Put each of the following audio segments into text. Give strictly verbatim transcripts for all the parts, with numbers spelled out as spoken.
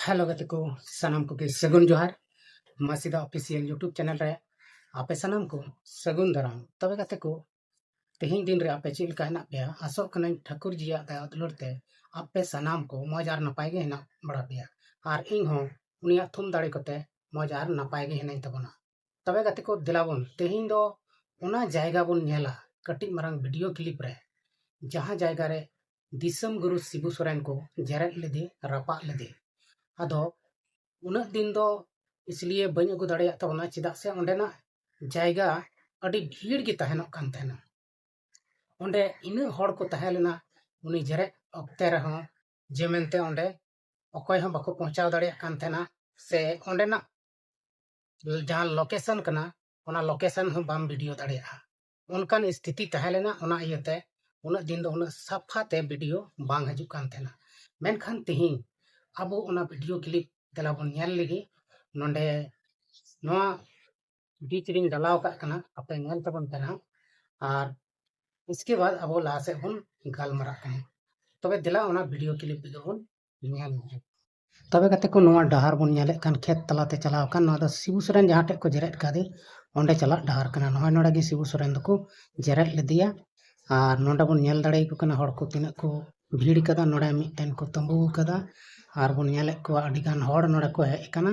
Hello ᱜᱟᱛᱮ ᱠᱚ, ᱥᱟᱱᱟᱢ ᱠᱚᱜᱮ ᱥᱟᱹᱜᱩᱱ ᱡᱚᱦᱟᱨ᱾ ᱢᱟᱥᱤᱫᱟ ᱚᱯᱷᱤᱥᱤᱭᱟᱞ YouTube ᱪᱮᱱᱮᱞ ᱨᱮ ᱟᱯᱮ ᱥᱟᱱᱟᱢ ᱠᱚ ᱥᱟᱹᱜᱩᱱ ᱫᱟᱨᱟᱢ᱾ ᱛᱚᱵᱮ ᱜᱟᱛᱮ ᱠᱚ, ᱛᱮᱦᱮᱧ ᱫᱤᱱ ᱨᱮ ᱟᱯᱮ ᱪᱮᱫ ᱞᱮᱠᱟ ᱦᱮᱱᱟᱜ ᱯᱮᱭᱟ? ᱟᱥᱚᱜ ᱠᱟᱹᱱᱟᱹᱧ ᱴᱷᱟᱹᱠᱩᱨ ᱡᱤᱭᱟᱜ ᱫᱟᱭᱟ ᱫᱩᱞᱟᱹᱲ ᱛᱮ ᱟᱯᱮ ᱥᱟᱱᱟᱢ ᱠᱚ ᱢᱚᱡᱽ ᱟᱨ ᱱᱟᱯᱟᱭ ᱜᱮ ᱦᱮᱱᱟᱜ ᱵᱟᱲᱟ ᱯᱮᱭᱟ, ᱟᱨ ᱤᱧ ᱦᱚᱸ ᱩᱱᱤᱭᱟᱜ ᱛᱷᱩᱢ ᱫᱟᱲᱮ ᱠᱚᱛᱮ ᱢᱚᱡᱽ ᱟᱨ ᱱᱟᱯᱟᱭ ᱜᱮ ᱦᱮᱱᱟᱹᱧ ᱛᱟᱵᱚᱱᱟ᱾ ᱛᱚᱵᱮ ᱜᱟᱛᱮ ᱠᱚ, ᱫᱮᱞᱟ ᱵᱚᱱ ᱛᱮᱦᱮᱧ ᱫᱚ ᱚᱱᱟ ᱡᱟᱭᱜᱟ ᱵᱚᱱ ᱧᱮᱞᱟ ᱠᱟᱹᱴᱤᱡ ᱢᱟᱨᱟᱝ ᱵᱷᱤᱰᱤᱭᱳ ᱠᱞᱤᱯ ᱨᱮ, ᱡᱟᱦᱟᱸ ᱡᱟᱭᱜᱟ ᱨᱮ ᱫᱤᱥᱚᱢ ᱜᱩᱨᱩ ᱥᱤᱵᱩ ᱥᱚᱨᱮᱱ ᱠᱚ ᱡᱮᱨᱮᱫ ᱞᱮᱫᱮ, ᱨᱟᱯᱟᱜ ᱞᱮᱫᱮ᱾ ᱟᱫᱚ ᱩᱱᱟᱹᱜ ᱫᱤᱱ ᱫᱚ ᱤᱥᱞᱤᱭᱮ ᱵᱟᱹᱧ ᱟᱹᱜᱩ ᱫᱟᱲᱮᱭᱟᱜ ᱛᱟᱵᱚᱱᱟ, ᱪᱮᱫᱟᱜ ᱥᱮ ᱚᱸᱰᱮᱱᱟᱜ ᱡᱟᱭᱜᱟ ᱟᱹᱰᱤ ᱵᱷᱤᱲ ᱜᱮ ᱛᱟᱦᱮᱱᱚᱜ ᱠᱟᱱ ᱛᱟᱦᱮᱱᱟ᱾ ᱚᱸᱰᱮ ᱤᱱᱟᱹᱜ ᱦᱚᱲ ᱠᱚ ᱛᱟᱦᱮᱸ ᱞᱮᱱᱟ ᱩᱱᱤ ᱡᱮᱨᱮᱫ ᱚᱠᱛᱮ ᱨᱮᱦᱚᱸ, ᱡᱮ ᱢᱮᱱᱛᱮ ᱚᱸᱰᱮ ᱚᱠᱚᱭ ᱦᱚᱸ ᱵᱟᱠᱚ ᱯᱳᱸᱪᱷᱟᱣ ᱫᱟᱲᱮᱭᱟᱜ ᱠᱟᱱ ᱛᱟᱦᱮᱱᱟ, ᱥᱮ ᱚᱸᱰᱮᱱᱟᱜ ᱡᱟᱦᱟᱸ ᱞᱳᱠᱮᱥᱚᱱ ᱠᱟᱱᱟ, ᱚᱱᱟ ᱞᱳᱠᱮᱥᱚᱱ ᱦᱚᱸ ᱵᱟᱢ ᱵᱷᱤᱰᱤᱭᱳ ᱫᱟᱲᱮᱭᱟᱜᱼᱟ᱾ ᱚᱱᱠᱟᱱ ᱥᱛᱷᱤᱛᱤ ᱛᱟᱦᱮᱸ ᱞᱮᱱᱟ᱾ ᱚᱱᱟ ᱤᱭᱟᱹᱛᱮ ᱩᱱᱟᱹᱜ ᱫᱤᱱ ᱫᱚ ᱩᱱᱟᱹᱜ ᱥᱟᱯᱷᱟ ᱛᱮ ᱵᱷᱤᱰᱤᱭᱳ ᱵᱟᱝ ᱦᱤᱡᱩᱜ ᱠᱟᱱ ᱛᱟᱦᱮᱱᱟ᱾ ᱢᱮᱱᱠᱷᱟᱱ ᱛᱮᱦᱮᱧ ᱟᱵᱚ ᱚᱱᱟ ᱵᱷᱤᱰᱤᱭᱳ ᱠᱞᱤᱯ ᱫᱮᱞᱟ ᱵᱚᱱ ᱧᱮᱞ ᱞᱮᱜᱮ᱾ ᱱᱚᱰᱮ ᱱᱚᱣᱟ ᱵᱤᱪ ᱨᱤᱧ ᱰᱟᱞᱟᱣ ᱠᱟᱜ ᱠᱟᱱᱟ, ᱟᱯᱮ ᱧᱮᱞ ᱛᱟᱵᱚᱱ ᱯᱮ ᱱᱟᱦᱟᱜ᱾ ᱟᱨ ᱤᱥᱠᱮ ᱵᱟᱫ ᱟᱵᱚ ᱞᱟᱦᱟ ᱥᱮᱫ ᱵᱚᱱ ᱜᱟᱞᱢᱟᱨᱟᱜ ᱠᱟᱱᱟ᱾ ᱛᱚᱵᱮ ᱫᱮᱞᱟ ᱚᱱᱟ ᱵᱷᱤᱰᱤᱭᱳ ᱠᱞᱤᱯ ᱫᱚ ᱵᱚᱱ ᱧᱮᱞ ᱞᱮᱜᱮ᱾ ᱛᱚᱵᱮ ᱜᱟᱛᱮ ᱠᱚ, ᱱᱚᱣᱟ ᱰᱟᱦᱟᱨ ᱵᱚᱱ ᱧᱮᱞᱮᱫ ᱠᱟᱱ ᱠᱷᱮᱛ ᱛᱟᱞᱟᱛᱮ ᱪᱟᱞᱟᱣ ᱟᱠᱟᱱ, ᱱᱚᱣᱟ ᱫᱚ ᱥᱤᱵᱩ ᱥᱚᱨᱮᱱ ᱡᱟᱦᱟᱸ ᱴᱷᱮᱡ ᱠᱚ ᱡᱮᱨᱮᱫ ᱠᱟᱫᱮ, ᱚᱸᱰᱮ ᱪᱟᱞᱟᱜ ᱰᱟᱦᱟᱨ ᱠᱟᱱᱟ᱾ ᱱᱚᱜᱼᱚᱭ ᱱᱚᱰᱮ ᱜᱮ ᱥᱤᱵᱩ ᱥᱚᱨᱮᱱ ᱫᱚᱠᱚ ᱡᱮᱨᱮᱫ ᱞᱮᱫᱮᱭᱟ᱾ ᱟᱨ ᱱᱚᱰᱮ ᱵᱚᱱ ᱧᱮᱞ ᱫᱟᱲᱮᱭᱟᱠᱚ ᱠᱟᱱᱟ ᱦᱚᱲ ᱠᱚ ᱛᱤᱱᱟᱹᱜ ᱠᱚ ᱵᱷᱤᱲ ᱠᱟᱫᱟ᱾ ᱱᱚᱰᱮ ᱢᱤᱫᱴᱮᱱ ᱠᱚ ᱛᱟᱹᱵᱩ ᱠᱟᱫᱟ, ᱟᱨ ᱵᱚᱱ ᱧᱮᱞᱮᱫ ᱠᱚᱣᱟ ᱟᱹᱰᱤ ᱜᱟᱱ ᱦᱚᱲ ᱱᱚᱰᱮ ᱠᱚ ᱦᱮᱡ ᱟᱠᱟᱱᱟ᱾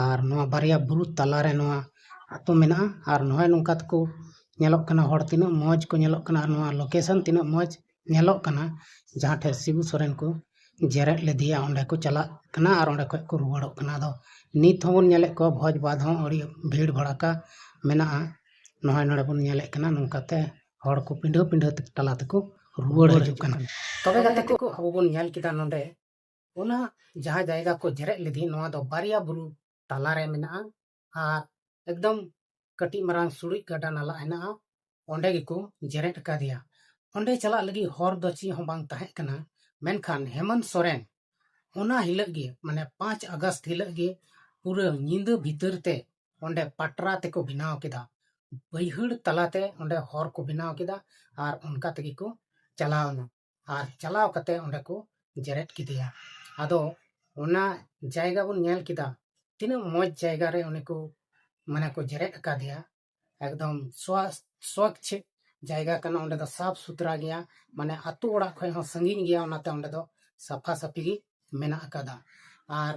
ᱟᱨ ᱱᱚᱣᱟ ᱵᱟᱨᱭᱟ ᱵᱩᱨᱩ ᱛᱟᱞᱟᱨᱮ ᱱᱚᱣᱟ ᱟᱹᱛᱩ ᱢᱮᱱᱟᱜᱼᱟ᱾ ᱟᱨ ᱱᱚᱜᱼᱚᱭ ᱱᱚᱝᱠᱟ ᱛᱮᱠᱚ ᱧᱮᱞᱚᱜ ᱠᱟᱱᱟ, ᱦᱚᱲ ᱛᱤᱱᱟᱹᱜ ᱢᱚᱡᱽ ᱠᱚ ᱧᱮᱞᱚᱜ ᱠᱟᱱᱟ, ᱟᱨ ᱱᱚᱣᱟ ᱞᱳᱠᱮᱥᱚᱱ ᱛᱤᱱᱟᱹᱜ ᱢᱚᱡᱽ ᱧᱮᱞᱚᱜ ᱠᱟᱱᱟ᱾ ᱡᱟᱦᱟᱸ ᱴᱷᱮᱡ ᱥᱤᱵᱩ ᱥᱚᱨᱮᱱ ᱠᱚ ᱡᱮᱨᱮᱫ ᱞᱮᱫᱮᱭᱟ, ᱚᱸᱰᱮ ᱠᱚ ᱪᱟᱞᱟᱜ ᱠᱟᱱᱟ ᱟᱨ ᱚᱸᱰᱮ ᱠᱷᱚᱡ ᱠᱚ ᱨᱩᱣᱟᱹᱲᱚᱜ ᱠᱟᱱᱟ᱾ ᱟᱫᱚ ᱱᱤᱛ ᱦᱚᱸᱵᱚᱱ ᱧᱮᱞᱮᱫ ᱠᱚᱣᱟ, ᱵᱷᱚᱡᱽ ᱵᱟᱫ ᱦᱚᱸ ᱟᱹᱰᱤ ᱵᱷᱤᱲ ᱵᱷᱟᱲᱟᱠᱟ ᱢᱮᱱᱟᱜᱼᱟ᱾ ᱱᱚᱜᱼᱚᱭ ᱱᱚᱰᱮ ᱵᱚᱱ ᱧᱮᱞᱮᱫ ᱠᱟᱱᱟ, ᱱᱚᱝᱠᱟᱛᱮ ᱦᱚᱲ ᱠᱚ ᱯᱤᱸᱰᱷᱟᱹ ᱯᱤᱸᱰᱷᱟᱹ ᱛᱟᱞᱟ ᱛᱮᱠᱚ ᱨᱩᱣᱟᱹᱲ ᱦᱤᱡᱩᱜ ᱠᱟᱱᱟ᱾ ᱛᱚᱵᱮ ᱜᱟᱛᱮ ᱠᱚ, ᱟᱵᱚ ᱵᱚᱱ ᱧᱮᱞ ᱠᱮᱫᱟ ᱱᱚᱰᱮ ᱚᱱᱟ ᱡᱟᱦᱟᱸ ᱡᱟᱭᱜᱟ ᱠᱚ ᱡᱮᱨᱮᱫ ᱞᱮᱫᱮ, ᱱᱚᱣᱟ ᱫᱚ ᱵᱟᱨᱭᱟ ᱵᱩᱨᱩ ᱛᱟᱞᱟᱨᱮ ᱢᱮᱱᱟᱜᱼᱟ᱾ ᱟᱨ ᱮᱠᱫᱚᱢ ᱠᱟᱹᱴᱤᱡ ᱢᱟᱨᱟᱝ ᱥᱩᱲᱩᱡ ᱜᱟᱰᱟ ᱱᱟᱞᱟ ᱦᱮᱱᱟᱜᱼᱟ, ᱚᱸᱰᱮ ᱜᱮᱠᱚ ᱡᱮᱨᱮᱫ ᱟᱠᱟᱫᱮᱭᱟ᱾ ᱚᱸᱰᱮ ᱪᱟᱞᱟᱜ ᱞᱟᱹᱜᱤᱫ ᱦᱚᱨ ᱫᱚ ᱪᱮᱫ ᱦᱚᱸ ᱵᱟᱝ ᱛᱟᱦᱮᱸ ᱠᱟᱱᱟ᱾ ᱢᱮᱱᱠᱷᱟᱱ ᱦᱮᱢᱚᱱᱛ ᱥᱚᱨᱮᱱ ᱚᱱᱟ ᱦᱤᱞᱳᱜ ᱜᱮ, ᱢᱟᱱᱮ ᱯᱟᱸᱪ ᱟᱜᱚᱥᱴ ᱦᱤᱞᱳᱜ ᱜᱮ, ᱯᱩᱨᱟᱹ ᱧᱤᱫᱟᱹ ᱵᱷᱤᱛᱟᱹᱨ ᱛᱮ ᱚᱸᱰᱮ ᱯᱟᱴᱨᱟ ᱛᱮᱠᱚ ᱵᱮᱱᱟᱣ ᱠᱮᱫᱟ᱾ ᱵᱟᱹᱭᱦᱟᱹᱲ ᱛᱟᱞᱟᱛᱮ ᱚᱸᱰᱮ ᱦᱚᱨ ᱠᱚ ᱵᱮᱱᱟᱣ ᱠᱮᱫᱟ, ᱟᱨ ᱚᱱᱠᱟ ᱛᱮᱜᱮ ᱠᱚ ᱪᱟᱞᱟᱣ ᱮᱱᱟ᱾ ᱟᱨ ᱪᱟᱞᱟᱣ ᱠᱟᱛᱮ ᱚᱸᱰᱮ ᱠᱚ ᱡᱮᱨᱮᱫ ᱠᱮᱫᱮᱭᱟ᱾ ᱟᱫᱚ ᱚᱱᱟ ᱡᱟᱭᱜᱟ ᱵᱚᱱ ᱧᱮᱞ ᱠᱮᱫᱟ, ᱛᱤᱱᱟᱹᱜ ᱢᱚᱡᱽ ᱡᱟᱭᱜᱟ ᱨᱮ ᱩᱱᱤ ᱠᱚ, ᱢᱟᱱᱮ, ᱠᱚ ᱡᱮᱨᱮᱫ ᱟᱠᱟᱫᱮᱭᱟ᱾ ᱮᱠᱫᱚᱢ ᱥᱣᱟᱥ-, ᱥᱣᱟᱪᱷ ᱡᱟᱭᱜᱟ ᱠᱟᱱᱟ, ᱚᱸᱰᱮ ᱫᱚ ᱥᱟᱯᱷ ᱥᱩᱛᱨᱟ ᱜᱮᱭᱟ, ᱢᱟᱱᱮ ᱟᱛᱳ ᱚᱲᱟᱜ ᱠᱷᱚᱱ ᱦᱚᱸ ᱥᱟᱺᱜᱤᱧ ᱜᱮᱭᱟ, ᱚᱱᱟᱛᱮ ᱚᱸᱰᱮ ᱫᱚ ᱥᱟᱯᱷᱟ ᱥᱟᱹᱯᱷᱤ ᱜᱮ ᱢᱮᱱᱟᱜ ᱟᱠᱟᱫᱟ᱾ ᱟᱨ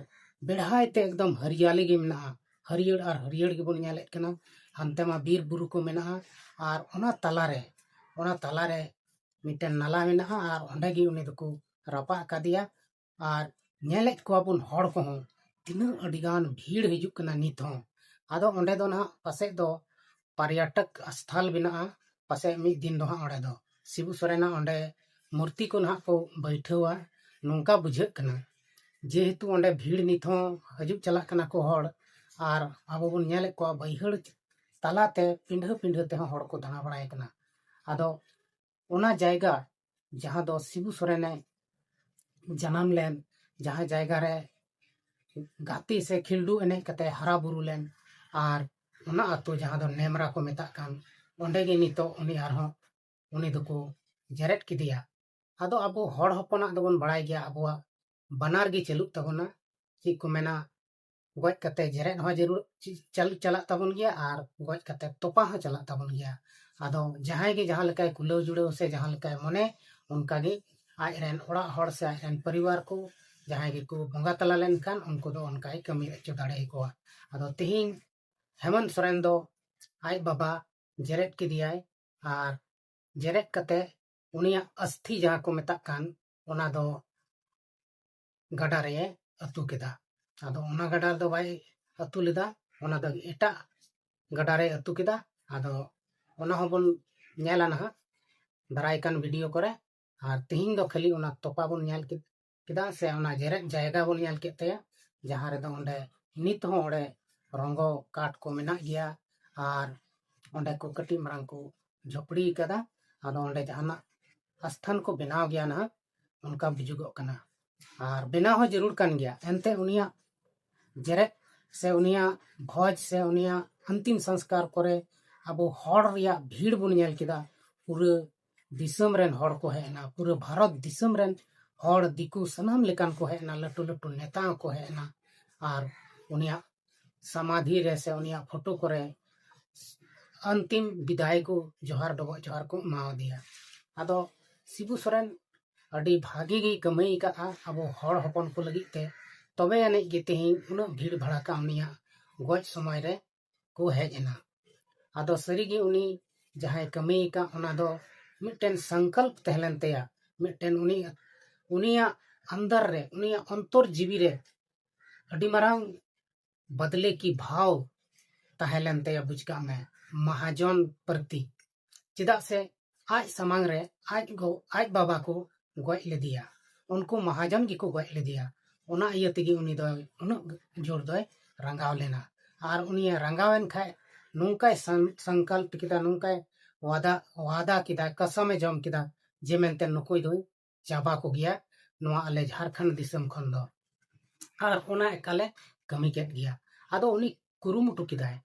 ᱵᱮᱲᱦᱟᱭ ᱛᱮ ᱮᱠᱫᱚᱢ ᱦᱟᱹᱨᱭᱟᱹᱞᱤ ᱜᱮ ᱢᱮᱱᱟᱜᱼᱟ, ᱦᱟᱹᱨᱭᱟᱹᱲ ᱟᱨ ᱦᱟᱹᱨᱭᱟᱹᱲ ᱜᱮᱵᱚᱱ ᱧᱮᱞᱮᱫ ᱠᱟᱱᱟ᱾ ᱦᱟᱱᱛᱮ ᱢᱟ ᱵᱤᱨ ᱵᱩᱨᱩ ᱠᱚ ᱢᱮᱱᱟᱜᱼᱟ, ᱟᱨ ᱚᱱᱟ ᱛᱟᱞᱟᱨᱮ, ᱚᱱᱟ ᱛᱟᱞᱟᱨᱮ ᱢᱤᱫᱴᱮᱱ ᱱᱟᱞᱟ ᱢᱮᱱᱟᱜᱼᱟ, ᱟᱨ ᱚᱸᱰᱮ ᱜᱮ ᱩᱱᱤ ᱫᱚᱠᱚ ᱨᱟᱯᱟᱜ ᱟᱠᱟᱫᱮᱭᱟ᱾ ᱟᱨ ᱧᱮᱞᱮᱫ ᱠᱚᱣᱟ ᱵᱚᱱ ᱦᱚᱲ ᱠᱚᱦᱚᱸ ᱛᱤᱱᱟᱹᱜ ᱟᱹᱰᱤᱜᱟᱱ ᱵᱷᱤᱲ ᱦᱤᱡᱩᱜ ᱠᱟᱱᱟ ᱱᱤᱛ ᱦᱚᱸ᱾ ᱟᱫᱚ ᱚᱸᱰᱮ ᱫᱚ ᱱᱟᱦᱟᱜ ᱯᱟᱥᱮᱡ ᱫᱚ ᱯᱟᱨᱭᱟᱴᱚᱠ ᱥᱛᱷᱟᱞ ᱵᱮᱱᱟᱜᱼᱟ, ᱯᱟᱥᱮᱡ ᱢᱤᱫ ᱫᱤᱱ ᱫᱚ ᱦᱟᱸᱜ ᱚᱸᱰᱮ ᱫᱚ ᱥᱤᱵᱩ ᱥᱚᱨᱮᱱᱟᱜ ᱚᱸᱰᱮ ᱢᱩᱨᱛᱤ ᱠᱚ ᱱᱟᱦᱟᱜ ᱠᱚ ᱵᱟᱹᱭᱴᱷᱟᱹᱣᱟ, ᱱᱚᱝᱠᱟ ᱵᱩᱡᱷᱟᱹᱜ ᱠᱟᱱᱟ᱾ ᱡᱮᱦᱮᱛᱩ ᱚᱸᱰᱮ ᱵᱷᱤᱲ ᱱᱤᱛ ᱦᱚᱸ ᱦᱤᱡᱩᱜ ᱪᱟᱞᱟᱜ ᱠᱟᱱᱟ ᱠᱚ ᱦᱚᱲ, ᱟᱨ ᱟᱵᱚ ᱵᱚᱱ ᱧᱮᱞᱮᱫ ᱠᱚᱣᱟ ᱵᱟᱹᱭᱦᱟᱹᱲ ᱛᱟᱞᱟᱛᱮ ᱯᱤᱸᱰᱷᱟᱹ ᱯᱤᱸᱰᱷᱟᱹ ᱛᱮᱦᱚᱸ ᱦᱚᱲ ᱠᱚ ᱫᱟᱬᱟ ᱵᱟᱲᱟᱭ ᱠᱟᱱᱟ᱾ ᱟᱫᱚ ᱚᱱᱟ ᱡᱟᱭᱜᱟ ᱡᱟᱦᱟᱸ ᱫᱚ ᱥᱤᱵᱩ ᱥᱚᱨᱮᱱᱮ ᱡᱟᱱᱟᱢ ᱞᱮᱱ, ᱡᱟᱦᱟᱸ ᱡᱟᱭᱜᱟ ᱨᱮ ᱜᱟᱛᱮ ᱥᱮ ᱠᱷᱤᱞᱰᱩ ᱮᱱᱮᱡ ᱠᱟᱛᱮ ᱦᱟᱨᱟ ᱵᱩᱨᱩ ᱞᱮᱱ, ᱟᱨ ᱚᱱᱟ ᱟᱛᱳ ᱡᱟᱦᱟᱸ ᱫᱚ ᱱᱮᱢᱨᱟ ᱠᱚ ᱢᱮᱛᱟᱜ ᱠᱟᱱ, ᱚᱸᱰᱮ ᱜᱮ ᱱᱤᱛᱚᱜ ᱩᱱᱤ ᱟᱨᱦᱚᱸ, ᱩᱱᱤ ᱫᱚᱠᱚ ᱡᱮᱨᱮᱫ ᱠᱮᱫᱮᱭᱟ᱾ ᱟᱫᱚ ᱟᱵᱚ ᱦᱚᱲ ᱦᱚᱯᱚᱱᱟᱜ ᱫᱚᱵᱚᱱ ᱵᱟᱲᱟᱭ ᱜᱮᱭᱟ, ᱟᱵᱚᱣᱟᱜ ᱵᱟᱱᱟᱨ ᱜᱮ ᱪᱟᱹᱞᱩᱜ ᱛᱟᱵᱚᱱᱟ᱾ ᱪᱮᱫ ᱠᱚ ᱢᱮᱱᱟ, ᱜᱚᱡ ᱠᱟᱛᱮ ᱡᱮᱨᱮᱫ ᱦᱚᱸ ᱡᱟᱹᱨᱩᱲ, ᱪᱟᱞ-, ᱪᱟᱞᱟᱜ ᱛᱟᱵᱚᱱ ᱜᱮᱭᱟ ᱟᱨ ᱜᱚᱡ ᱠᱟᱛᱮ ᱛᱚᱯᱟ ᱦᱚᱸ ᱪᱟᱞᱟᱜ ᱛᱟᱵᱚᱱ ᱜᱮᱭᱟ᱾ ᱟᱫᱚ ᱡᱟᱦᱟᱸᱭ ᱜᱮ ᱡᱟᱦᱟᱸ ᱞᱮᱠᱟᱭ ᱠᱩᱞᱟᱹᱣ ᱡᱩᱲᱟᱹᱣ ᱥᱮ ᱡᱟᱦᱟᱸ ᱞᱮᱠᱟᱭ ᱢᱚᱱᱮ, ᱚᱱᱠᱟ ᱜᱮ ᱟᱡ ᱨᱮᱱ ᱚᱲᱟᱜ ᱦᱚᱲ ᱥᱮ ᱟᱡ ᱨᱮᱱ ᱯᱚᱨᱤᱵᱟᱨ ᱠᱚ ᱡᱟᱦᱟᱸᱭ ᱜᱮᱠᱚ ᱵᱚᱸᱜᱟ ᱛᱟᱞᱟ ᱞᱮᱱᱠᱷᱟᱱ, ᱩᱱᱠᱩ ᱫᱚ ᱚᱱᱠᱟᱭ ᱠᱟᱹᱢᱤ ᱦᱚᱪᱚ ᱫᱟᱲᱮ ᱟᱠᱚᱣᱟ᱾ ᱟᱫᱚ ᱛᱮᱦᱮᱧ ᱦᱮᱢᱚᱱᱛ ᱥᱚᱨᱮᱱ ᱫᱚ ᱟᱡ ᱵᱟᱵᱟ ᱡᱮᱨᱮᱫ ᱠᱮᱫᱮᱭᱟᱭ, ᱟᱨ ᱡᱮᱨᱮᱫ ᱠᱟᱛᱮ ᱩᱱᱤᱭᱟᱜ ᱟᱥᱛᱷᱤ ᱡᱟᱦᱟᱸ ᱠᱚ ᱢᱮᱛᱟᱜ ᱠᱟᱱ, ᱚᱱᱟ ᱫᱚ ᱜᱟᱰᱟ ᱨᱮ ᱟᱹᱛᱩ ᱠᱮᱫᱟ᱾ ᱟᱫᱚ ᱚᱱᱟ ᱜᱟᱰᱟ ᱨᱮᱫᱚ ᱵᱟᱭ ᱟᱹᱛᱩ ᱞᱮᱫᱟ, ᱚᱱᱟ ᱫᱚ ᱮᱴᱟᱜ ᱜᱟᱰᱟ ᱨᱮ ᱟᱹᱛᱩ ᱠᱮᱫᱟ᱾ ᱟᱫᱚ ᱚᱱᱟ ᱦᱚᱸᱵᱚᱱ ᱧᱮᱞᱟ ᱱᱟᱦᱟᱜ ᱫᱟᱨᱟᱭ ᱠᱟᱱ ᱵᱷᱤᱰᱤᱭᱳ ᱠᱚᱨᱮ᱾ ᱟᱨ ᱛᱤᱦᱤᱧ ᱫᱚ ᱠᱷᱟᱹᱞᱤ ᱚᱱᱟ ᱛᱚᱯᱟ ᱵᱚᱱ ᱧᱮᱞ ᱠᱮᱫ, ᱠᱮᱫᱟ, ᱥᱮ ᱚᱱᱟ ᱡᱮᱨᱮᱫ ᱡᱟᱭᱜᱟ ᱵᱚᱱ ᱧᱮᱞ ᱠᱮᱫ ᱛᱟᱭᱟ, ᱡᱟᱦᱟᱸ ᱨᱮᱫᱚ ᱚᱸᱰᱮ ᱱᱤᱛ ᱦᱚᱸ ᱚᱸᱰᱮ ᱨᱚᱸᱜᱚ ᱠᱟᱴ ᱠᱚ ᱢᱮᱱᱟᱜ ᱜᱮᱭᱟ, ᱟᱨ ᱚᱸᱰᱮ ᱠᱚ ᱠᱟᱹᱴᱤᱡ ᱢᱟᱨᱟᱝ ᱠᱚ ᱡᱷᱚᱯᱲᱤ ᱠᱟᱫᱟ᱾ ᱟᱫᱚ ᱚᱸᱰᱮ ᱡᱟᱦᱟᱱᱟᱜ ᱟᱥᱛᱷᱟᱱ ᱠᱚ ᱵᱮᱱᱟᱣ ᱜᱮᱭᱟ ᱱᱟᱦᱟᱜ, ᱚᱱᱠᱟ ᱵᱩᱡᱩᱜᱚᱜ ᱠᱟᱱᱟ᱾ ᱟᱨ ᱵᱮᱱᱟᱣ ᱦᱚᱸ ᱡᱟᱹᱨᱩᱲ ᱠᱟᱱ ᱜᱮᱭᱟ, ᱮᱱᱛᱮ ᱩᱱᱤᱭᱟᱜ ᱡᱮᱨᱮᱫ ᱥᱮ ᱩᱱᱤᱭᱟᱜ ᱵᱷᱚᱡᱽ ᱥᱮ ᱩᱱᱤᱭᱟᱜ ᱟᱱᱛᱤᱢ ᱥᱚᱝᱥᱠᱟᱨ ᱠᱚᱨᱮ ᱟᱵᱚ ᱦᱚᱲ ᱨᱮᱭᱟᱜ ᱵᱷᱤᱲ ᱵᱚᱱ ᱧᱮᱞ ᱠᱮᱫᱟ᱾ ᱯᱩᱨᱟᱹ ᱫᱤᱥᱚᱢ ᱨᱮᱱ ᱦᱚᱲ ᱠᱚ ᱦᱮᱡ ᱮᱱᱟ, ᱯᱩᱨᱟᱹ ᱵᱷᱟᱨᱚᱛ ᱫᱤᱥᱚᱢ ᱨᱮᱱ ᱦᱚᱲ, ᱫᱤᱠᱩ, ᱥᱟᱱᱟᱢ ᱞᱮᱠᱟᱱ ᱠᱚ ᱦᱮᱡ ᱮᱱᱟ, ᱞᱟᱹᱴᱩ ᱞᱟᱹᱴᱩ ᱱᱮᱛᱟ ᱦᱚᱸᱠᱚ ᱦᱮᱡ ᱮᱱᱟ᱾ ᱟᱨ ᱩᱱᱤᱭᱟᱜ ᱥᱟᱢᱟᱫᱷᱤ ᱨᱮ ᱥᱮ ᱩᱱᱤᱭᱟᱜ ᱯᱷᱳᱴᱳ ᱠᱚᱨᱮ ᱟᱱᱛᱤᱢ ᱵᱤᱫᱟᱭ ᱠᱚ, ᱡᱚᱦᱟᱨ, ᱰᱚᱵᱚᱜ ᱡᱚᱦᱟᱨ ᱠᱚ ᱮᱢᱟᱣᱟᱫᱮᱭᱟ᱾ ᱟᱫᱚ ᱥᱤᱵᱩ ᱥᱚᱨᱮᱱ ᱟᱹᱰᱤ ᱵᱷᱟᱜᱮ ᱜᱮᱭ ᱠᱟᱹᱢᱤ ᱟᱠᱟᱫᱼᱟ ᱟᱵᱚ ᱦᱚᱲ ᱦᱚᱯᱚᱱ ᱠᱚ ᱞᱟᱹᱜᱤᱫ ᱛᱮ, ᱛᱚᱵᱮ ᱟᱹᱱᱤᱡ ᱜᱮ ᱛᱮᱦᱮᱧ ᱩᱱᱟᱹᱜ ᱵᱷᱤᱲ ᱵᱷᱟᱲᱟᱠᱟ ᱩᱱᱤᱭᱟᱜ ᱜᱚᱡ ᱥᱚᱢᱚᱭ ᱨᱮ ᱠᱚ ᱦᱮᱡ ᱮᱱᱟ᱾ ᱟᱫᱚ ᱥᱟᱹᱨᱤᱜᱮ ᱩᱱᱤ ᱡᱟᱦᱟᱸᱭ ᱠᱟᱹᱢᱤ ᱟᱠᱟᱫ, ᱚᱱᱟ ᱫᱚ ᱢᱤᱫᱴᱮᱱ ᱥᱚᱝᱠᱚᱞᱯ ᱛᱟᱦᱮᱸ ᱞᱮᱱ ᱛᱟᱭᱟ, ᱢᱤᱫᱴᱮᱱ ᱩᱱᱤ, ᱩᱱᱤᱭᱟᱜ ᱟᱱᱫᱟᱨ ᱨᱮ, ᱩᱱᱤᱭᱟᱜ ᱚᱱᱛᱚᱨ ᱡᱤᱣᱤ ᱨᱮ ᱟᱹᱰᱤ ᱢᱟᱨᱟᱝ ᱵᱟᱫᱞᱮ ᱠᱤ ᱵᱷᱟᱣ ᱛᱟᱦᱮᱸ ᱞᱮᱱ ᱛᱟᱭᱟ, ᱵᱩᱡᱽ ᱠᱟᱜ ᱢᱮ, ᱢᱟᱦᱟᱡᱚᱱ ᱯᱨᱚᱛᱤ᱾ ᱪᱮᱫᱟᱜ ᱥᱮ ᱟᱡ ᱥᱟᱢᱟᱝ ᱨᱮ ᱟᱡ ᱜᱚ, ᱟᱡ ᱵᱟᱵᱟ ᱠᱚ ᱜᱚᱡ ᱞᱮᱫᱮᱭᱟ, ᱩᱱᱠᱩ ᱢᱟᱦᱟᱡᱚᱱ ᱜᱮᱠᱚ ᱜᱚᱡ ᱞᱮᱫᱮᱭᱟ᱾ ᱚᱱᱟ ᱤᱭᱟᱹ ᱛᱮᱜᱮ ᱩᱱᱤ ᱫᱚ ᱩᱱᱟᱹᱜ ᱡᱳᱨ ᱫᱚᱭ ᱨᱟᱸᱜᱟᱣ ᱞᱮᱱᱟ᱾ ᱟᱨ ᱩᱱᱤᱭᱮ ᱨᱟᱸᱜᱟᱣᱮᱱ ᱠᱷᱟᱡ ᱱᱚᱝᱠᱟᱭ ᱥᱚᱝ-, ᱥᱚᱝᱠᱚᱞᱯ ᱠᱮᱫᱟ, ᱱᱚᱝᱠᱟᱭ ᱣᱟᱫᱟ, ᱣᱟᱫᱟ ᱠᱮᱫᱟ, ᱠᱟᱥᱟᱢᱮ ᱡᱚᱢ ᱠᱮᱫᱟ ᱡᱮ ᱢᱮᱱᱛᱮ ᱱᱩᱠᱩ ᱫᱚᱧ ᱪᱟᱵᱟ ᱠᱚᱜᱮᱭᱟ ᱱᱚᱣᱟ ᱟᱞᱮ ᱡᱷᱟᱲᱠᱷᱚᱸᱰ ᱫᱤᱥᱚᱢ ᱠᱷᱚᱱ ᱫᱚ᱾ ᱟᱨ ᱚᱱᱟ ᱮᱠᱟᱞᱮ ᱠᱟᱹᱢᱤ ᱠᱮᱫ ᱜᱮᱭᱟ᱾ ᱟᱫᱚ ᱩᱱᱤ ᱠᱩᱨᱩᱢᱩᱴᱩ ᱠᱮᱫᱟᱭ,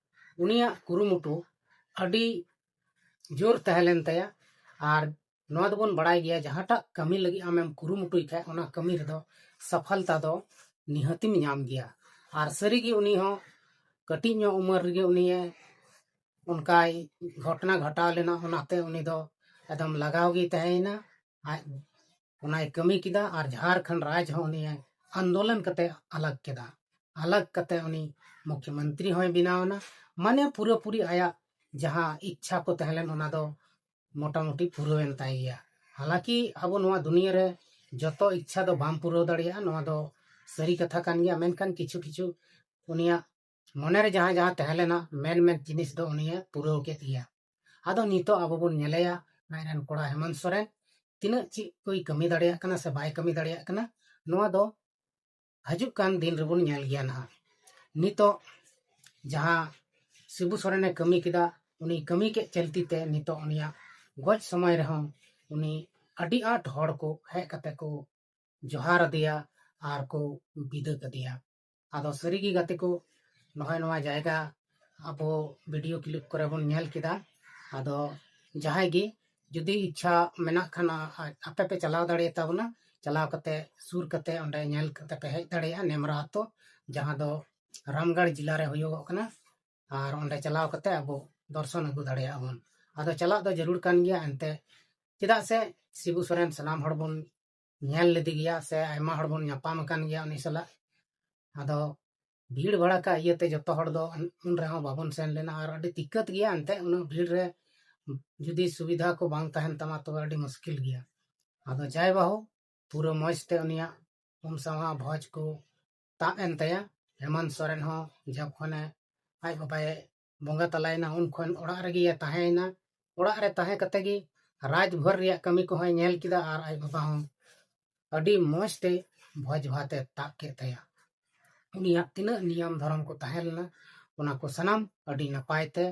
ᱩᱱᱤᱭᱟᱜ ᱠᱩᱨᱩᱢᱩᱴᱩ ᱟᱹᱰᱤ ᱡᱳᱨ ᱛᱟᱦᱮᱸ ᱞᱮᱱ ᱛᱟᱭᱟ᱾ ᱟᱨ ᱱᱚᱣᱟ ᱫᱚᱵᱚᱱ ᱵᱟᱲᱟᱭ ᱜᱮᱭᱟ, ᱡᱟᱦᱟᱸᱴᱟᱜ ᱠᱟᱹᱢᱤ ᱞᱟᱹᱜᱤᱫ ᱟᱢᱮᱢ ᱠᱩᱨᱩᱢᱩᱴᱩᱭ ᱠᱷᱟᱡ, ᱚᱱᱟ ᱠᱟᱹᱢᱤ ᱨᱮᱫᱚ ᱥᱟᱯᱷᱚᱞᱛᱟ ᱫᱚ ᱱᱤᱦᱟᱹᱛᱤᱢ ᱧᱟᱢ ᱜᱮᱭᱟ᱾ ᱟᱨ ᱥᱟᱹᱨᱤᱜᱮ ᱩᱱᱤ ᱦᱚᱸ ᱠᱟᱹᱴᱤᱡ ᱧᱚᱜ ᱩᱢᱮᱨ ᱨᱮᱜᱮ ᱩᱱᱤᱭᱮ ᱚᱱᱠᱟᱭ ᱜᱷᱚᱴᱚᱱᱟ ᱜᱷᱚᱴᱟᱣ ᱞᱮᱱᱟ, ᱚᱱᱟᱛᱮ ᱩᱱᱤ ᱫᱚ ᱮᱠᱫᱚᱢ ᱞᱟᱜᱟᱣ ᱜᱮᱭ ᱛᱟᱦᱮᱸᱭᱮᱱᱟ᱾ ᱟᱡ ᱚᱱᱟᱭ ᱠᱟᱹᱢᱤ ᱠᱮᱫᱟ ᱟᱨ ᱡᱷᱟᱲᱠᱷᱚᱸᱰ ᱨᱟᱡᱽ ᱦᱚᱸ ᱩᱱᱤ ᱟᱱᱫᱳᱞᱚᱱ ᱠᱟᱛᱮ ᱟᱞᱟᱜᱽ ᱠᱮᱫᱟ᱾ ᱟᱞᱟᱜᱽ ᱠᱟᱛᱮ ᱩᱱᱤ ᱢᱩᱠᱷᱭᱚᱢᱚᱱᱛᱨᱤ ᱦᱚᱸᱭ ᱵᱮᱱᱟᱣ ᱮᱱᱟ᱾ ᱢᱟᱱᱮ ᱯᱩᱨᱟᱹᱯᱩᱨᱤ ᱟᱭᱟᱜ ᱡᱟᱦᱟᱸ ᱤᱪᱪᱷᱟ ᱠᱚ ᱛᱟᱦᱮᱸ ᱞᱮᱱ, ᱚᱱᱟ ᱫᱚ ᱢᱚᱴᱟᱢᱩᱴᱤ ᱯᱩᱨᱟᱹᱣᱮᱱ ᱛᱟᱭ ᱜᱮᱭᱟ᱾ ᱦᱟᱞᱟᱸᱠᱤ ᱟᱵᱚ ᱱᱚᱣᱟ ᱫᱩᱱᱤᱭᱟᱹ ᱨᱮ ᱡᱚᱛᱚ ᱤᱪᱪᱷᱟ ᱫᱚ ᱵᱟᱢ ᱯᱩᱨᱟᱹᱣ ᱫᱟᱲᱮᱭᱟᱜᱼᱟ, ᱱᱚᱣᱟ ᱫᱚ ᱥᱟᱹᱨᱤ ᱠᱟᱛᱷᱟ ᱠᱟᱱ ᱜᱮᱭᱟ᱾ ᱢᱮᱱᱠᱷᱟᱱ ᱠᱤᱪᱷᱩ ᱠᱤᱪᱷᱩ ᱩᱱᱤᱭᱟᱜ ᱢᱚᱱᱮᱨᱮ ᱡᱟᱦᱟᱸ ᱡᱟᱦᱟᱸ ᱛᱟᱦᱮᱸ ᱞᱮᱱᱟ, ᱢᱮᱱ ᱢᱮᱱ ᱡᱤᱱᱤᱥ ᱫᱚ ᱩᱱᱤᱭᱮ ᱯᱩᱨᱟᱹᱣ ᱠᱮᱫ ᱜᱮᱭᱟ᱾ ᱟᱫᱚ ᱱᱤᱛᱚᱜ ᱟᱵᱚ ᱵᱚᱱ ᱧᱮᱞᱮᱭᱟ, ᱟᱡ ᱨᱮᱱ ᱠᱚᱲᱟ ᱦᱮᱢᱚᱱᱛ ᱥᱚᱨᱮᱱ ᱛᱤᱱᱟᱹᱜ ᱪᱮᱫ ᱠᱚᱭ ᱠᱟᱹᱢᱤ ᱫᱟᱲᱮᱭᱟᱜ ᱠᱟᱱᱟ ᱥᱮ ᱵᱟᱭ ᱠᱟᱹᱢᱤ ᱫᱟᱲᱮᱭᱟᱜ ᱠᱟᱱᱟ, ᱱᱚᱣᱟ ᱫᱚ ᱦᱤᱡᱩᱜ ᱠᱟᱱ ᱫᱤᱱ ᱨᱮᱵᱚᱱ ᱧᱮᱞ ᱜᱮᱭᱟ ᱱᱟᱦᱟᱜ᱾ ᱱᱤᱛᱚᱜ ᱡᱟᱦᱟᱸ ᱥᱤᱵᱩ ᱥᱚᱨᱮᱱᱮ ᱠᱟᱹᱢᱤ ᱠᱮᱫᱟ, ᱩᱱᱤ ᱠᱟᱹᱢᱤ ᱠᱮᱫ ᱪᱟᱹᱞᱛᱤ ᱛᱮ ᱱᱤᱛᱚᱜ ᱩᱱᱤᱭᱟᱜ ᱜᱚᱡ ᱥᱚᱢᱚᱭ ᱨᱮᱦᱚᱸ ᱩᱱᱤ ᱟᱹᱰᱤ ᱟᱸᱴ ᱦᱚᱲ ᱠᱚ ᱦᱮᱡ ᱠᱟᱛᱮ ᱠᱚ ᱡᱚᱦᱟᱨ ᱟᱫᱮᱭᱟ ᱟᱨ ᱠᱚ ᱵᱤᱫᱟᱹ ᱠᱟᱫᱮᱭᱟ᱾ ᱟᱫᱚ ᱥᱟᱹᱨᱤᱜᱮ ᱜᱟᱛᱮ ᱠᱚ, ᱱᱚᱜᱼᱚᱭ ᱱᱚᱣᱟ ᱡᱟᱭᱜᱟ ᱟᱵᱚ ᱵᱷᱤᱰᱤᱭᱳ ᱠᱞᱤᱯ ᱠᱚᱨᱮ ᱵᱚᱱ ᱧᱮᱞ ᱠᱮᱫᱟ᱾ ᱟᱫᱚ ᱡᱟᱦᱟᱸᱭ ᱜᱮ ᱡᱩᱫᱤ ᱤᱪᱪᱷᱟ ᱢᱮᱱᱟᱜ ᱠᱷᱟᱱ, ᱟ-, ᱟ-, ᱟᱯᱮ ᱯᱮ ᱪᱟᱞᱟᱣ ᱫᱟᱲᱮᱭᱟᱛᱟ ᱵᱚᱱᱟ᱾ ᱪᱟᱞᱟᱣ ᱠᱟᱛᱮ, ᱥᱩᱨ ᱠᱟᱛᱮ ᱚᱸᱰᱮ ᱧᱮᱞ ᱠᱟᱛᱮ ᱯᱮ ᱦᱮᱡ ᱫᱟᱲᱮᱭᱟᱜᱼᱟ᱾ ᱱᱮᱢᱨᱟ ᱟᱛᱳ, ᱡᱟᱦᱟᱸ ᱫᱚ ᱨᱟᱢᱜᱟᱲ ᱡᱮᱞᱟ ᱨᱮ ᱦᱩᱭᱩᱜᱚᱜ ᱠᱟᱱᱟ, ᱟᱨ ᱚᱸᱰᱮ ᱪᱟᱞᱟᱣ ᱠᱟᱛᱮ ᱟᱵᱚ ᱫᱚᱨᱥᱚᱱ ᱟᱹᱜᱩ ᱫᱟᱲᱮᱭᱟᱜᱼᱟ ᱵᱚᱱ᱾ ᱟᱫᱚ ᱪᱟᱞᱟᱜ ᱫᱚ ᱡᱟᱹᱨᱩᱲ ᱠᱟᱱ ᱜᱮᱭᱟ ᱮᱱᱛᱮ, ᱪᱮᱫᱟᱜ ᱥᱮ ᱥᱤᱵᱩ ᱥᱚᱨᱮᱱ ᱥᱟᱱᱟᱢ ᱦᱚᱲ ᱵᱚᱱ ᱧᱮᱞ ᱞᱮᱫᱮ ᱜᱮᱭᱟ ᱥᱮ ᱟᱭᱢᱟ ᱦᱚᱲ ᱵᱚᱱ ᱧᱟᱯᱟᱢ ᱟᱠᱟᱱ ᱜᱮᱭᱟ ᱩᱱᱤ ᱥᱟᱞᱟᱜ᱾ ᱟᱫᱚ ᱵᱷᱤᱲ ᱵᱷᱟᱲᱟᱠᱟ ᱤᱭᱟᱹᱛᱮ ᱡᱚᱛᱚ ᱦᱚᱲ ᱫᱚ ᱩᱱ ᱨᱮᱦᱚᱸ ᱵᱟᱵᱚᱱ ᱥᱮᱱ ᱞᱮᱱᱟ, ᱟᱨ ᱟᱹᱰᱤ ᱫᱤᱠᱠᱟᱹᱛ ᱜᱮᱭᱟ ᱮᱱᱛᱮ, ᱩᱱᱟᱹᱜ ᱵᱷᱤᱲ ᱨᱮ ᱡᱩᱫᱤ ᱥᱩᱵᱤᱫᱷᱟ ᱠᱚ ᱵᱟᱝ ᱛᱟᱦᱮᱱ ᱛᱟᱢᱟ ᱛᱚᱵᱮ ᱟᱹᱰᱤ ᱢᱩᱥᱠᱤᱞ ᱜᱮᱭᱟ᱾ ᱟᱫᱚ ᱡᱟᱭ ᱵᱟᱹᱦᱩ, ᱯᱩᱨᱟᱹ ᱢᱚᱡᱽ ᱛᱮ ᱩᱱᱤᱭᱟᱜ ᱩᱢ ᱥᱟᱶᱦᱟ ᱵᱷᱚᱡᱽ ᱠᱚ ᱛᱟᱵ ᱮᱱ ᱛᱟᱭᱟ᱾ ᱦᱮᱢᱟᱱᱛ ᱥᱚᱨᱮᱱ ᱦᱚᱸ ᱡᱚᱠᱷᱚᱱᱮ ᱟᱡ ᱵᱟᱵᱟᱭ ᱵᱚᱸᱜᱟ ᱛᱟᱞᱟᱭᱮᱱᱟ, ᱩᱱ ᱠᱷᱚᱱ ᱚᱲᱟᱜ ᱨᱮᱜᱮ ᱛᱟᱦᱮᱸᱭᱮᱱᱟ᱾ ᱚᱲᱟᱜ ᱨᱮ ᱛᱟᱦᱮᱸ ᱠᱟᱛᱮ ᱜᱮ ᱨᱟᱡᱽᱵᱷᱚᱨ ᱨᱮᱭᱟᱜ ᱠᱟᱹᱢᱤ ᱠᱚᱦᱚᱸᱭ ᱧᱮᱞ ᱠᱮᱫᱟ, ᱟᱨ ᱟᱡ ᱵᱟᱵᱟ ᱦᱚᱸ ᱟᱹᱰᱤ ᱢᱚᱡᱽ ᱛᱮ ᱵᱷᱚᱡᱽ ᱵᱷᱟᱛ ᱮ ᱛᱟᱵ ᱠᱮᱫ ᱛᱟᱭᱟ᱾ ᱩᱱᱤᱭᱟᱜ ᱛᱤᱱᱟᱹᱜ ᱱᱤᱭᱚᱢ ᱫᱷᱚᱨᱚᱢ ᱠᱚ ᱛᱟᱦᱮᱸ ᱞᱮᱱᱟ, ᱚᱱᱟ ᱠᱚ ᱥᱟᱱᱟᱢ ᱟᱹᱰᱤ ᱱᱟᱯᱟᱭ ᱛᱮ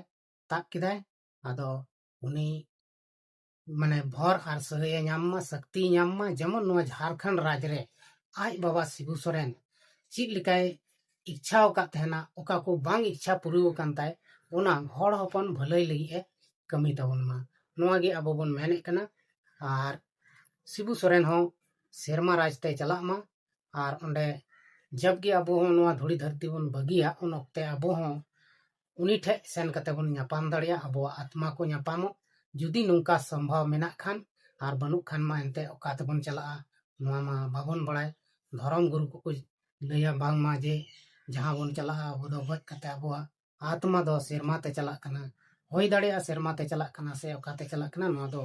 ᱛᱟᱵ ᱠᱮᱫᱟᱭ᱾ ᱟᱫᱚ ᱩᱱᱤ ᱢᱟᱱᱮ ᱵᱷᱚᱨ ᱟᱨ ᱥᱟᱹᱦᱟᱹᱭᱮ ᱧᱟᱢ ᱢᱟ, ᱥᱚᱠᱛᱤᱭ ᱧᱟᱢ ᱢᱟ, ᱡᱮᱢᱚᱱ ᱱᱚᱣᱟ ᱡᱷᱟᱲᱠᱷᱚᱸᱰ ᱨᱟᱡᱽ ᱨᱮ ᱟᱡ ᱵᱟᱵᱟ ᱥᱤᱵᱩ ᱥᱚᱨᱮᱱ ᱪᱮᱫ ᱞᱮᱠᱟᱭ ᱤᱪᱪᱷᱟᱣ ᱟᱠᱟᱫ ᱛᱟᱦᱮᱱᱟ, ᱚᱠᱟ ᱠᱚ ᱵᱟᱝ ᱤᱪᱪᱷᱟ ᱯᱩᱨᱟᱹᱣ ᱟᱠᱟᱱ ᱛᱟᱭ, ᱚᱱᱟ ᱦᱚᱲ ᱦᱚᱯᱚᱱ ᱵᱷᱟᱹᱞᱟᱹᱭ ᱞᱟᱹᱜᱤᱫ ᱮ ᱠᱟᱹᱢᱤ ᱛᱟᱵᱚᱱ ᱢᱟ᱾ ᱱᱚᱣᱟ ᱜᱮ ᱟᱵᱚ ᱵᱚᱱ ᱢᱮᱱᱮᱫ ᱠᱟᱱᱟ᱾ ᱟᱨ ᱥᱤᱵᱩ ᱥᱚᱨᱮᱱ ᱦᱚᱸ ᱥᱮᱨᱢᱟ ᱨᱟᱡᱽ ᱛᱮᱭ ᱪᱟᱞᱟᱜ ᱢᱟ᱾ ᱟᱨ ᱚᱸᱰᱮ ᱡᱟᱵᱜᱮ ᱟᱵᱚ ᱦᱚᱸ ᱱᱚᱣᱟ ᱫᱷᱩᱲᱤ ᱫᱷᱟᱹᱨᱛᱤ ᱵᱚᱱ ᱵᱟᱹᱜᱤᱭᱟ, ᱩᱱ ᱚᱠᱛᱮ ᱟᱵᱚ ᱦᱚᱸ ᱩᱱᱤ ᱴᱷᱮᱡ ᱥᱮᱱ ᱠᱟᱛᱮ ᱵᱚᱱ ᱧᱟᱯᱟᱢ ᱫᱟᱲᱮᱭᱟᱜᱼᱟ, ᱟᱵᱚᱣᱟᱜ ᱟᱛᱢᱟ ᱠᱚ ᱧᱟᱯᱟᱢᱚᱜ᱾ ᱡᱩᱫᱤ ᱱᱚᱝᱠᱟ ᱥᱚᱢᱵᱷᱚᱵ ᱢᱮᱱᱟᱜ ᱠᱷᱟᱱ, ᱟᱨ ᱵᱟᱹᱱᱩᱜ ᱠᱷᱟᱱ ᱢᱟ ᱮᱱᱛᱮ ᱚᱠᱟ ᱛᱮᱵᱚᱱ ᱪᱟᱞᱟᱜᱼᱟ, ᱱᱚᱣᱟ ᱢᱟ ᱵᱟᱵᱚᱱ ᱵᱟᱲᱟᱭ᱾ ᱫᱷᱚᱨᱚᱢ ᱜᱩᱨᱩ ᱠᱚᱠᱚ ᱞᱟᱹᱭᱟ ᱵᱟᱝᱢᱟ ᱡᱮ ᱡᱟᱦᱟᱸ ᱵᱚᱱ ᱪᱟᱞᱟᱜᱼᱟ ᱟᱵᱚ ᱫᱚ ᱜᱚᱡ ᱠᱟᱛᱮ ᱟᱵᱚᱣᱟᱜ ᱟᱛᱢᱟ ᱫᱚ ᱥᱮᱨᱢᱟ ᱛᱮ ᱪᱟᱞᱟᱜ ᱠᱟᱱᱟ᱾ ᱦᱩᱭ ᱫᱟᱲᱮᱭᱟᱜᱼᱟ ᱥᱮᱨᱢᱟ ᱛᱮ ᱪᱟᱞᱟᱜ ᱠᱟᱱᱟ ᱥᱮ ᱚᱠᱟᱛᱮ ᱪᱟᱞᱟᱜ ᱠᱟᱱᱟ, ᱱᱚᱣᱟ ᱫᱚ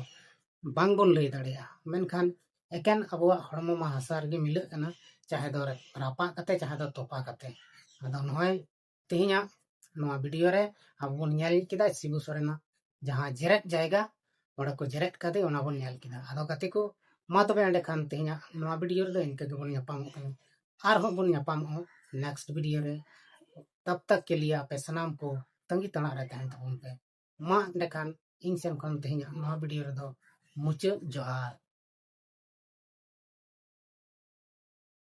ᱵᱟᱝᱵᱚᱱ ᱞᱟᱹᱭ ᱫᱟᱲᱮᱭᱟᱜᱼᱟ᱾ ᱢᱮᱱᱠᱷᱟᱱ ᱮᱠᱮᱱ ᱟᱵᱚᱣᱟᱜ ᱦᱚᱲᱢᱚ ᱢᱟ ᱦᱟᱥᱟ ᱨᱮᱜᱮ ᱢᱤᱞᱟᱹᱜ ᱠᱟᱱᱟ, ᱪᱟᱦᱮ ᱫᱚ ᱨᱟᱯᱟᱜ ᱠᱟᱛᱮ, ᱪᱟᱦᱮ ᱫᱚ ᱛᱚᱯᱟ ᱠᱟᱛᱮ᱾ ᱟᱫᱚ ᱱᱚᱜᱼᱚᱭ ᱛᱮᱦᱮᱧᱟᱜ ᱱᱚᱣᱟ ᱵᱷᱤᱰᱤᱭᱳ ᱨᱮ ᱟᱵᱚ ᱵᱚᱱ ᱧᱮᱞ ᱠᱮᱫᱟ ᱥᱤᱵᱩ ᱥᱚᱨᱮᱱᱟᱜ ᱡᱟᱦᱟᱸ ᱡᱮᱨᱮᱫ ᱡᱟᱭᱜᱟ, ᱚᱸᱰᱮ ᱠᱚ ᱡᱮᱨᱮᱫ ᱠᱟᱫᱮ, ᱚᱱᱟ ᱵᱚᱱ ᱧᱮᱞ ᱠᱮᱫᱟ᱾ ᱟᱫᱚ ᱜᱟᱛᱮ ᱠᱚ, ᱢᱟ ᱛᱚᱵᱮ ᱮᱸᱰᱮᱠᱷᱟᱱ ᱛᱮᱦᱮᱧᱟᱜ ᱱᱚᱣᱟ ᱵᱷᱤᱰᱤᱭᱳ ᱨᱮᱫᱚ ᱤᱱᱠᱟᱹ ᱜᱮᱵᱚᱱ ᱧᱟᱯᱟᱢᱚᱜ ᱠᱟᱱᱟ᱾ ᱟᱨᱦᱚᱸ ᱵᱚᱱ ᱧᱟᱯᱟᱢᱚᱜᱼᱟ ᱱᱮᱠᱥᱴ ᱵᱷᱤᱰᱤᱭᱳ ᱨᱮ᱾ ᱛᱟᱵ ᱛᱟᱠ ᱠᱮ ᱞᱤᱭᱮ ᱟᱯᱮ ᱥᱟᱱᱟᱢ ᱠᱚ ᱛᱟᱺᱜᱤ ᱛᱟᱲᱟᱜ ᱨᱮ ᱛᱟᱦᱮᱱ ᱛᱟᱵᱚᱱ ᱯᱮ᱾ ᱢᱟ ᱮᱸᱰᱮᱠᱷᱟᱱ ᱤᱧ ᱥᱮᱱ ᱠᱷᱚᱱ ᱛᱮᱦᱮᱧᱟᱜ ᱱᱚᱣᱟ ᱵᱷᱤᱰᱤᱭᱳ ᱨᱮᱫᱚ ᱢᱩᱪᱟᱹᱫ᱾ ᱡᱚᱦᱟᱨ᱾